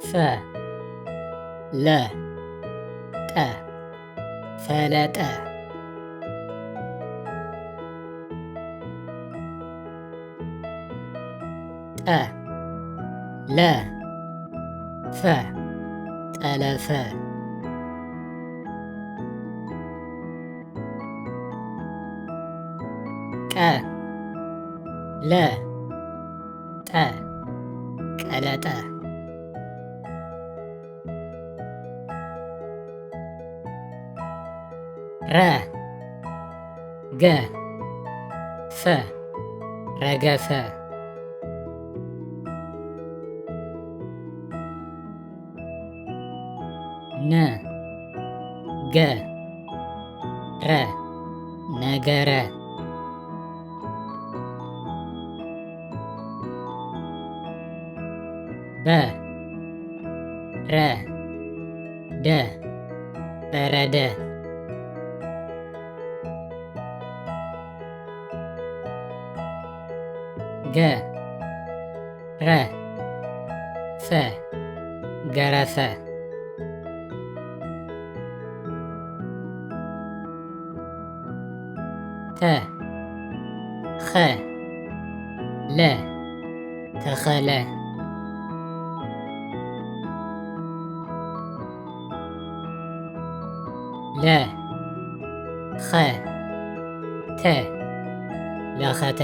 ፈ፣ ለ፣ ጠ፣ ፈለጠ። ጠ፣ ለ፣ ፈ፣ ጠለፈ። ቀ፣ ለ፣ ጠ፣ ቀለጠ። ረ፣ ገ፣ ፈ፣ ረገፈ። ነ፣ ገ፣ ረ፣ ነገረ። በ፣ ረ፣ ደ፣ በረደ። ገ፣ ረ፣ ፈ፣ ገረፈ። ተ፣ ኸ፣ ለ፣ ተኸለ። ለ፣ ኸ፣ ተ፣ ለኸተ።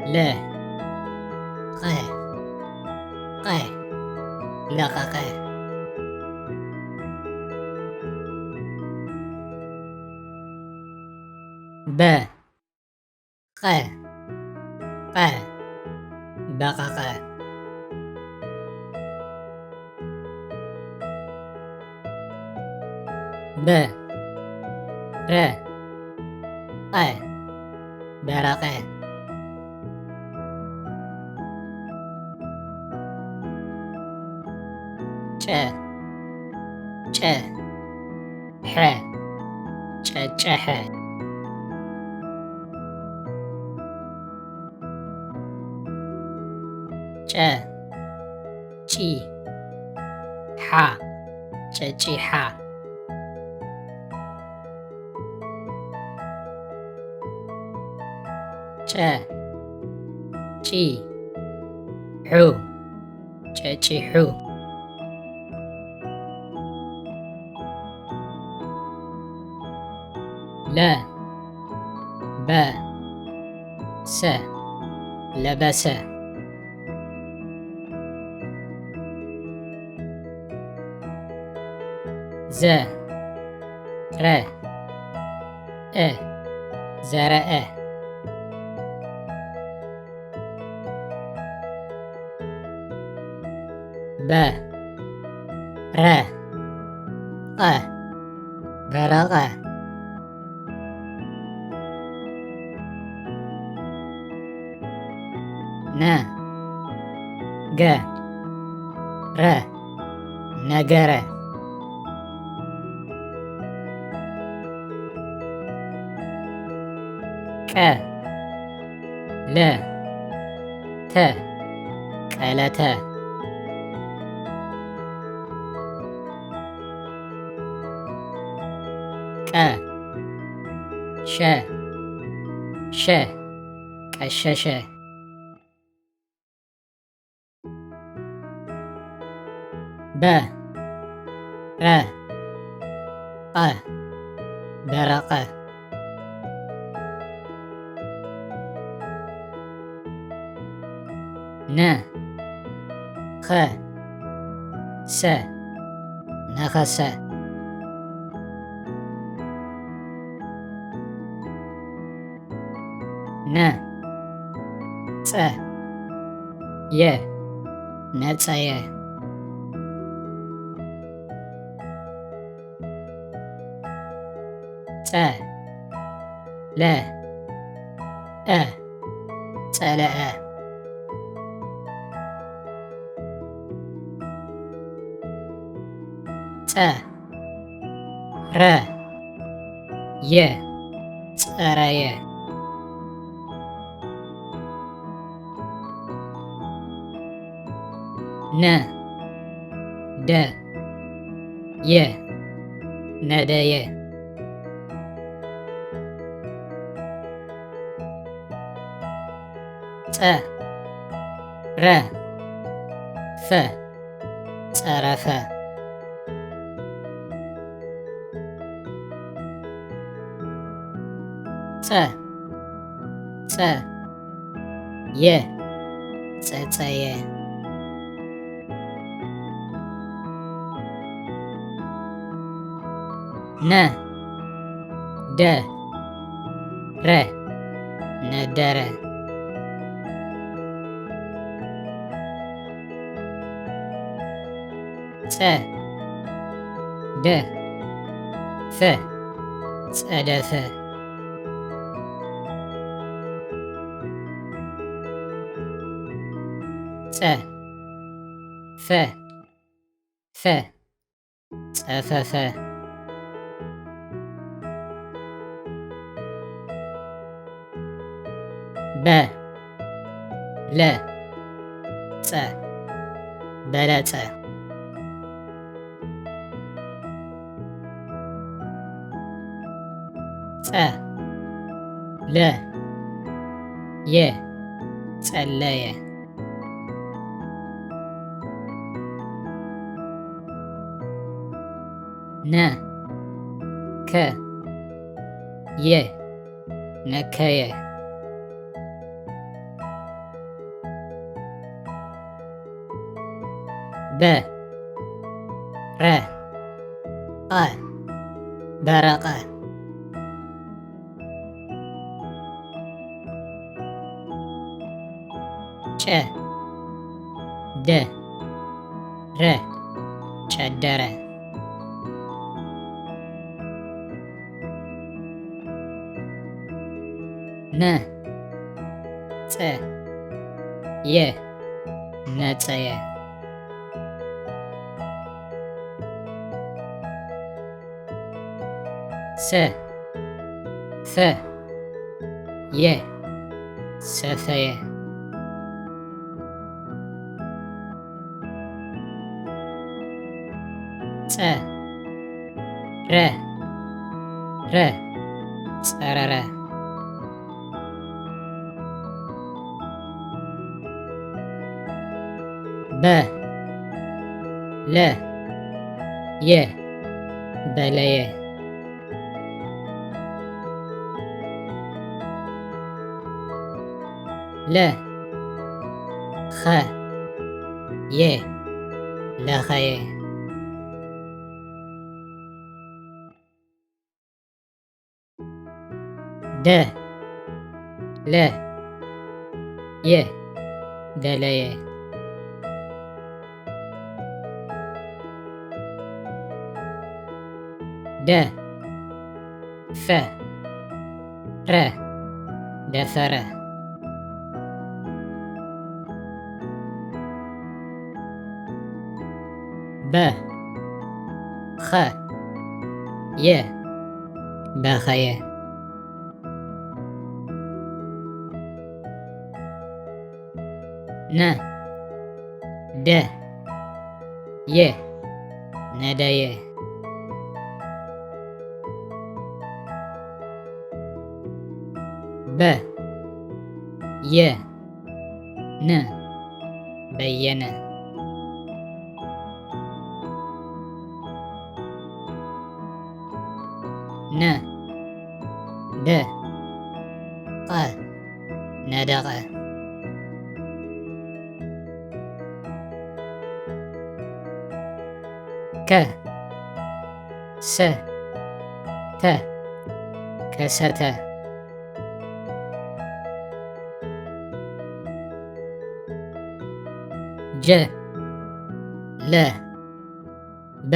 ለ፣ ቐ፣ ቐ፣ ለቐቐ። በ፣ ቐ፣ ቐ፣ በቐቐ። በ፣ ረ፣ ቐ፣ በረቐ። ጨ፣ ጨ፣ ሐ፣ ጨጨሐ። ጨ፣ ጪ፣ ሓ፣ ጨጪሓ። ጨ፣ ጪ፣ ሑ፣ ጨጪሑ። ለ፣ በ፣ ሰ፣ ለበሰ። ዘ፣ ረ፣ እ፣ ዘረአ። በ፣ ረ፣ ቐ፣ በረቐ። ነ፣ ገ፣ ረ፣ ነገረ። ቀ፣ ለ፣ ተ፣ ቀለተ። ቀ፣ ሸ፣ ሸ፣ ቀሸሸ። በ፣ ረ፣ ቐ፣ በረቐ። ነ፣ ኸ፣ ሰ፣ ነኸሰ። ነ፣ ጸ፣ የ፣ ነጸየ። ጸ፣ ለ፣ አ፣ ጸለአ። ጸ፣ ረ፣ የ፣ ጸረየ። ነ፣ ደ፣ የ፣ ነደየ። ጸ፣ ረ፣ ፈ፣ ጸረፈ። ጸ፣ ጸ፣ የ፣ ጸጸየ። ነ፣ ደ፣ ረ፣ ነደረ። ጸ፣ ደ፣ ፈ፣ ጸደፈ። ጸ፣ ፈ፣ ፈ፣ ጸፈፈ። በ፣ ለ፣ ጸ፣ በለጸ። ጸ፣ ለ፣ የ፣ ጸለየ። ነ፣ ከ፣ የ፣ ነከየ። በ፣ ረ፣ ቐ፣ በረቐ። ጨ፣ ደ፣ ረ፣ ጨደረ። ነ፣ ጸ፣ የ፣ ነጸየ። ሰ፣ ፈ፣ የ፣ ሰፈየ። ጸ፣ ረ፣ ረ፣ ጸረረ። በ፣ ለ፣ የ፣ በለየ። ለ፣ ኸ፣ የ፣ ለኸየ። ደ፣ ለ፣ የ፣ ደለየ። ደ፣ ፈ፣ ረ፣ ደፈረ። በ፣ ኸ፣ የ፣ በኸየ። ነ፣ ደ፣ የ፣ ነደየ። በ፣ የ፣ ነ፣ በየነ። ነ፣ ደ፣ ቐ፣ ነደቐ። ከ፣ ሰ፣ ተ፣ ከሰተ። ጀ፣ ለ፣ በ፣